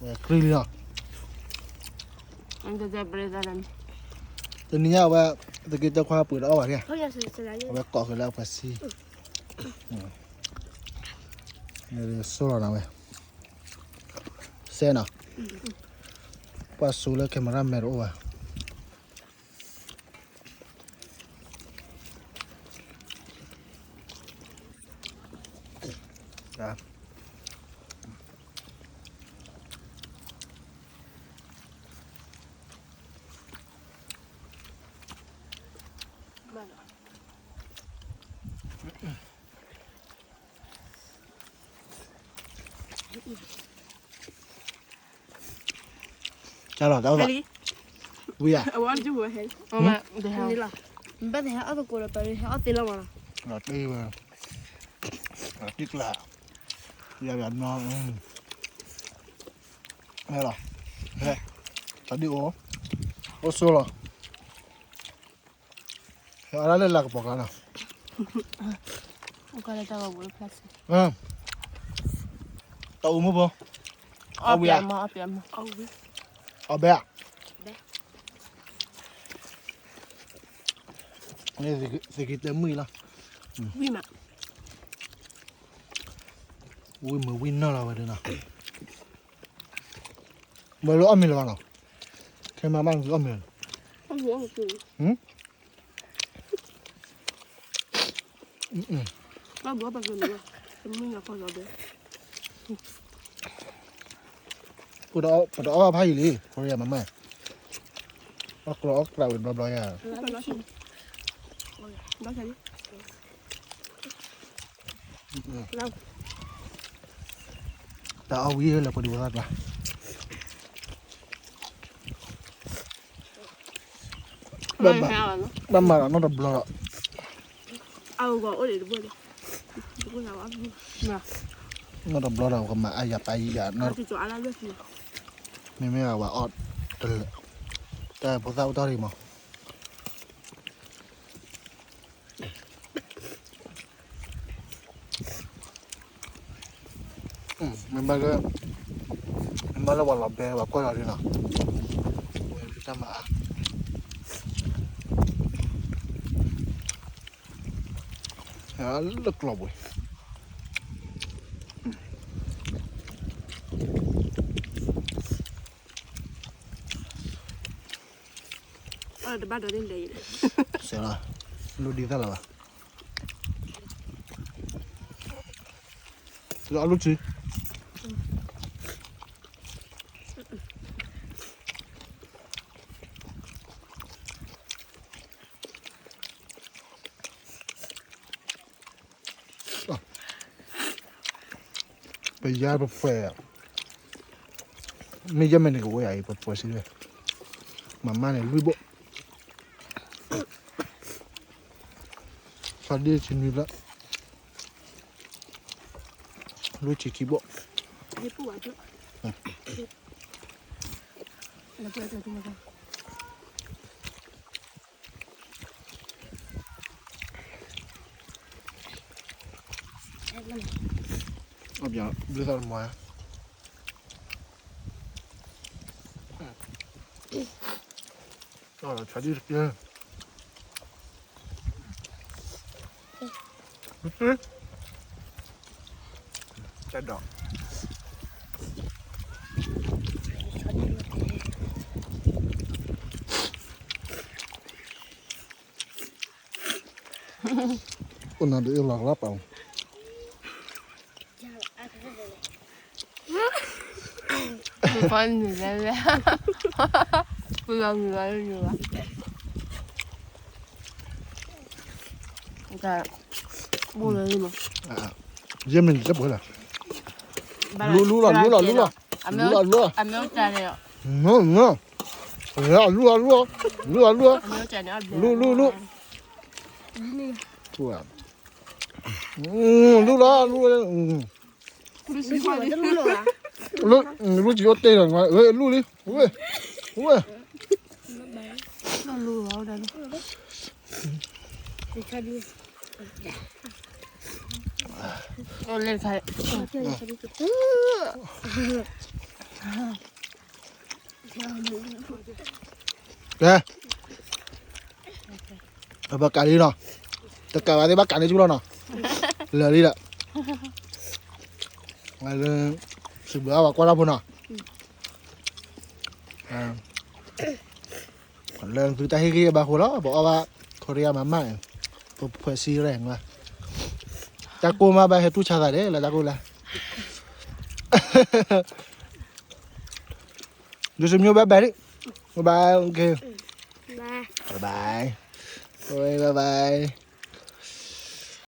ဝဲကြံလီၤ, တနံၤညါဝဲ, သုးက့တၢ်ခွါပှ့ၤတအီၣ်ဘၣ်, အဝဲကိးဃုာ်လၢအပှၤဆံ, ဆိလီၤနၤဝဲ, စဲနီၤ, ပှၤစိလၢ camera man တအိၣ်ဘၣ်. ကၢ်လီၤတၢ်, ဝံၤဧါ, ဘၣ်သဟဲအီၣ်သကိးဒီးပှၤဟဲအီၣ်သ့လီၤမးလီၤ, တ့ဝဲ, တံၢ်ကျါ, ယၤယၤနီၤ, ဟဲလီၤ, ဟဲ, တၢ်ဒ်အိၣ်, အိၣ်ဆိလီၤ. ဟဲအီၣ်ဒၣ်လၢလၢကပီၤကျါနီၤ, တၢ်အိၣ်မူဖိ, အီၣ်ဝံၤဧါ, အီၣ်ဘဲဧါ, သုးက့တဲမုၢ်လီၤ, ဝံၤမး, ဝံၤမုာ်ဝံၤနီၢ်လီၤဝဲဒၣ်နီၤ, ဝဲလၢအီၣ်မ့ၤလၢၤဘၣ်နီၤ, ခဲမၤဘၣ်န့ၣ်အီၣ်မ့ၤ, ပတအီၣ်ဖးယံာ်လံ, အီၣ်ကျီၢ်အီၣ်ကျးဝံၤ ဘျီဘျီယၤ, တၢ်အီၣ်ဝံၤလၢပှၤဒံးဝဲသၣ်ကျါ, ဘၣ်မၤဒီးနီၢ်တဘျီဒီး, နီၢ်တဘျီဒီး ကမၤအါယၤပာ်ယၤ, မ့မ့ၢ်အဝဲအီၣ်တလၢာ်, တၢ်ဖိသၣ်အိၣ်တ့ၢ်မး, မ့ၢ်ဘၣ်လၢ, မ့ၢ်ဘၣ်လၢပှၤလီၤဘဲပှၤကွၢ်လီၤဒ်နီၤ, တၢ်မၤအါ, လၢကျီၢ်ပူၤ, တဘၣ်ဒီးန့ၣ်လဲၤ, စဲးလီၤ, လူဒ်သၣ်လီၤဘၣ်, လၢအလူထံ ပယါပပှဲၤ, မ့ၢ်ယဲၢ်မ့ၢ်န့ၣ်ကဝဲယၤအံၤ ပပှဲၤစံးဝဲ, မၤမါန့ၣ်လွံၢ်ဘိၣ်, ဆီဒံၣ်ဆံနွံဘျဲၣ်, လွံၢ်ဆံခံဘိၣ်. Ôb, bluth tha mwa. Ôh, chadih tê. Bluth. Chadih. Ôh, nà dê ih lọt lắm à. Yé mình chắc buổi là. Lú, lú lọ, lú lọ, lú lọ. Lú lọ, lú lọ. Nó, nó. Lú lọ, lú lọ, lú lọ. Lú lọ, lú lọ. Lú, lú, lú. Tua. လူလီၤ လူလီၤ လူ လူစံးအိၣ်တ့ၢ်လီၤ ဝဲလူလံ ဝဲ ဝဲ ကဲ ဘၣ်ကးလံနီၤ, တကးဘၣ်သ့ၣ်ဘၣ်ကးန့ၢ်ဆူၣ်လီၤနီၤ, လၢာ်လံဒီး, စံးဘျုးအဝဲကွၢ်တၢ်ဖိနီၤ, လၢသုတၢ်ဟ့ၣ်ဂံၢ်ဘါဃိလီၤ, ပအီၣ်ဘၣ် ခိရံယါမၤမၣ်, ပဖှဲးစံရဲၣ်, တၢ်ကိၢ်မးဘၣ်ဟဲတူၢ်ဆါသးဒဲး လၢတၢ်ကိၢ်လၢ ယစမံဘဲဘဲန့ၣ်, ဘဲဘဲ, ဘဲဘဲ, ဘဲဘဲ.